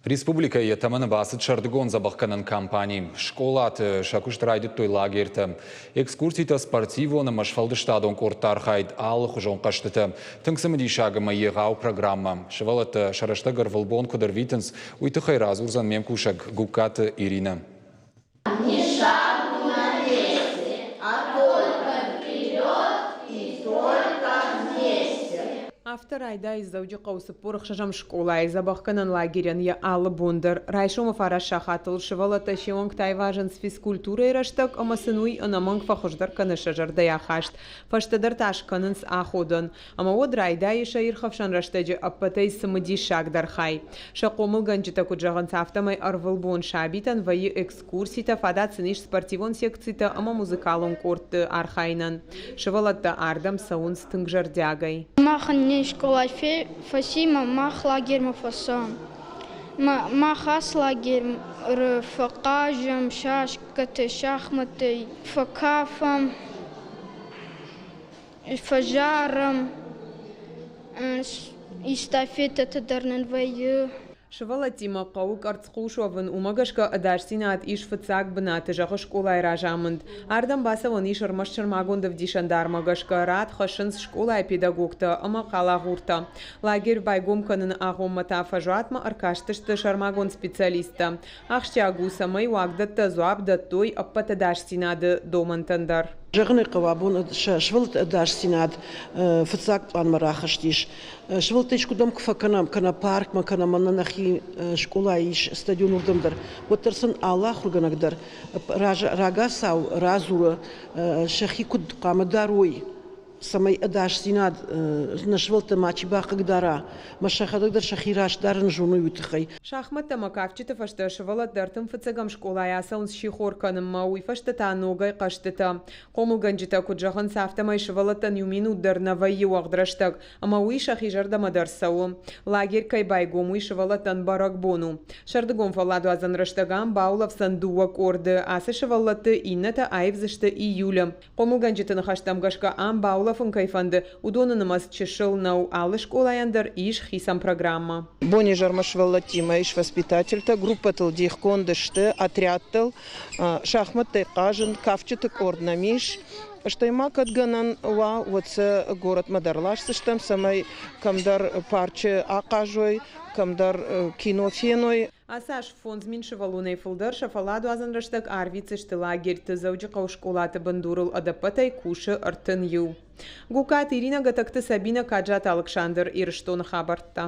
Республикӕйы йӕ тӕмӕны бацыд сӕрдыгон дзӕбӕхгӕнӕн кампани. Скъолаты сӕ куыст райдыдтой лагертӕ. Экскурситӕ, спортивон ӕмӕ сфӕлдыстадон къордты архайд, алыхуызон хъӕзтытӕ. Тынг цымыдисаг ӕмӕ егъау программӕ. Сывӕллӕттӕ сӕ рӕстӕг ӕрвылбон куыд ӕрвитынц, уый тыххӕй радзурдзӕн ме мкусӕг Гугкаты Иринӕ. Ни шагу на месте, а только вперед и только вместе. Афтӕ райдайы Дзӕуджыхъӕуы 46-ӕм скъолайы дзӕбӕхгӕнӕн лагерӕн йӕ алы бон дӕр. Райсомы фараст сахатыл сывӕллӕттӕ се уӕнгтӕ айвазынц физкультурӕйы рӕстӕг ӕмӕ сын уый ӕнӕмӕнг фӕхуыздӕр кӕны сӕ зӕрдӕйы ахаст. Фӕстӕдӕр та скӕнынц аходӕн. Ӕмӕ уӕд райдайы сӕ ирхӕфсӕн рӕстӕджы ӕппӕтӕй цымыдисагдӕр хай. Сӕ хъомылгӕнджытӕ куыд зӕгъынц, афтӕмӕй ӕрвылбон сабитӕн вӕййы экскурситӕ, фадат сын ис спортивон секцитӕ ӕмӕ музыкалон къордты архайынӕн. Сывӕллӕттӕ ардӕм цӕуынц тынг зӕрдиагӕй. Махӕн не скъолай фӕци ма мах лагермӕ фӕцӕуӕм. Мах ацы лагеры фӕхъазӕм шашкӕтӕй, шахматтӕй, фӕкафӕм. Фӕзарӕм, эстафетӕтӕ дӕр нын вӕййы. Сывӕллӕттимӕ хъӕуы къӕрцхъус уӕвын, уымӕ гӕсгӕ ӕдасдзинад ис фыццаг бынаты, зӕгъы скъолайы разамынд. Ардӕм бацӕуӕн ис ӕрмӕст сӕрмагонд ӕвдисӕндармӕ гӕсгӕ, рад хӕссынц скъолайы педагогтӕ ӕмӕ хъалагъуртӕ. Лагерь байгом кӕныны агъоммӕ та фӕзуатмӕ ӕркастысты сӕрмагонд специалисттӕ. Ахсджиаг у, цӕмӕй уагдӕттӕ дзуапп дӕттой ӕппӕт ӕдасдзинады домӕнтӕн дӕр. Зӕгъын ӕй хъӕуы, абон сывӕллӕтты ӕдасдзинад фыццаг пъланмӕ рахызтис. Сывӕллӕттӕ искуыдӕм куы фӕкӕнӕм, кӕнӕ паркмӕ, кӕнӕ мӕнӕ нӕхи скъолайы ис стадион уырдӕм дӕр, уӕддӕр сын алы ахуыргӕнӕг дӕр рагацау радзуры, сӕхи куыд хъуамӕ дарой, цӕмӕй ӕдасдзинад нӕ сывӕллӕтты мачи бахъыгдара, мӕ сӕхӕдӕг дӕр сӕхи раст дарын зоной, уый тыххӕй. Шахмӕттӕ ӕмӕ кафджыты фӕстӕ сывӕллӕттӕ ӕртын фыццӕгӕм скъолайы ацӕуынц сихор кӕнынмӕ, уый фӕстӕ та ногӕй хъӕзтытӕ. Хъомылгӕнджытӕ куыд зӕгъынц, афтӕмӕй сывӕллӕттӕн иу минут дӕр нӕ вӕййы уӕгъд рӕстӕг, ӕмӕ уый сӕхи зӕрдӕмӕ дӕр цӕуы. Лагерь кӕй байгом, уый сывӕллӕттӕн бӕрӕгбон у. Сӕрдыгон фӕлладуадзӕн рӕстӕг ам баулӕфдзӕн дыууӕ къорды, ацы сывӕллӕтты иннӕтӕ аивдзысты июлы. Хъомылгӕнджыты ныхӕстӕм гӕсгӕ ам баулӕфын кӕй фӕнды, уыдоны нымӕц чысыл нӕу, алы скъолайӕн дӕр ис хицӕн программӕ. Бонизӕрмӕ сывӕллӕттимӕ ис воспитательтӕ, группӕтыл дихгонд сты, отрядтыл, шахмӕттӕй хъазын, кафджыты къорд нӕм ис. Стӕй ма кӕд гӕнӕн уа, уӕд сӕ горӕтмӕ дӕр ласдзыстӕм, цӕмӕй кӕмдӕр парчы ахъазой, кӕмдӕр кино феной. Ацы аз 5000 сывӕллонӕй фылдӕр сӕ фӕлладуадзӕн рӕстӕг арвитдзысты лагерьты. Дзӕуджыхъӕуы скъолаты бындурыл ӕдӕппӕтӕй кусы 31. Гукаты Иринӕ, Гӕтӕгты Сабинӕ, Каджаты Алыксандр, Ирыстоны хабӕрттӕ.